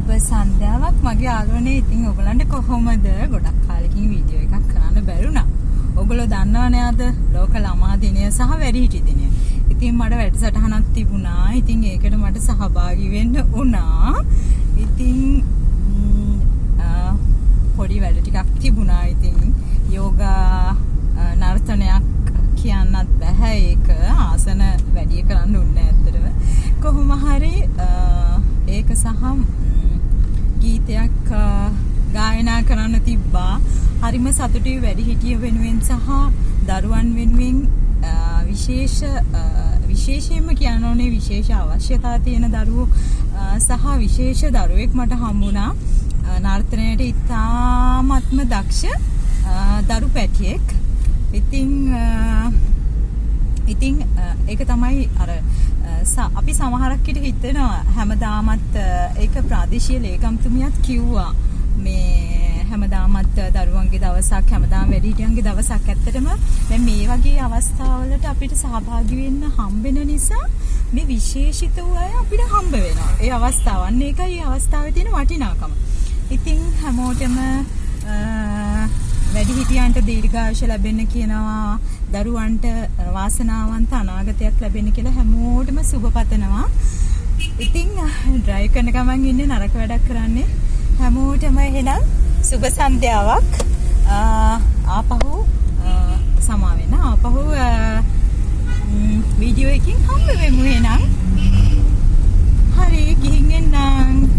සුබ සන්ධ්‍යාවක් මගේ යාළුවනේ. ඉතින් ඔයගලන්ට කොහොමද? ගොඩක් කාලෙකින් වීඩියෝ එකක් කරන්න බැරුණා. ඔයගොල්ලෝ දන්නවනේ අද ලෝක ළමා දිනය සහ වැඩිහිටි දිනය. ඉතින් මට වැඩසටහනක් තිබුණා. ඉතින් ඒකට මට සහභාගී වෙන්න වුණා. ඉතින් පොඩි වැඩ ටිකක් තිබුණා. ඉතින් යෝගා නර්තනයක් කියන්නත් බැහැ, ඒක ආසන වැඩි කරන්න උන්නේ ඇත්තටම. කොහොම හරි ඒක සහ ගීතයක් ගායනා කරන්න තිබ්බා. හරිම සතුටුයි වැඩිහිටිය වෙනුවෙන් සහ දරුවන් වෙනුවෙන්, විශේෂ විශේෂයෙන්ම කියන්න ඕනේ විශේෂ අවශ්‍යතා තියෙන දරුවෝ සහ විශේෂ දරුවෙක් මට හම්බුණා. නර්තනයට ඉතාමත්ම දක්ෂ දරු පැටියෙක්. ඉතින් ඉතින් ඒක තමයි අර අපි සමහරක් විට හිතනවා හැමදාමත්, ඒක ප්‍රාදේශීය ලේකම්තුමියත් කිව්වා, මේ හැමදාමත් දරුවන්ගේ දවසක්, හැමදාම වැඩිහිටියන්ගේ දවසක්. ඇත්තටම දැන් මේ වගේ අවස්ථාවලට අපිට සහභාගී වෙන්න හම්බෙන නිසා මේ විශේෂිත වූ අය අපිට හම්බ වෙනවා. ඒ අවස්ථාව. අන්න ඒකයි ඒ අවස්ථාවේ තියෙන වටිනාකම. ඉතින් හැමෝටම වැඩිහිටියන්ට දීර්ඝායුෂ ලැබෙන්න කියනවා, දරුවන්ට වාසනාවන්ත අනාගතයක් ලැබෙන්න කියලා හැමෝටම සුබ පතනවා. ඉතින් ඩ්‍රයිව් කරන ගමන් ඉන්නේ, නරක වැඩක් කරන්නේ. හැමෝටම එහෙනම් සුබ සන්ධ්‍යාවක්. ආපහු සමා වෙන්න, ආපහු වීඩියෝ එකකින් හම්බ වෙමු එහෙනම්. හරි, ගිහින් එන්නම්.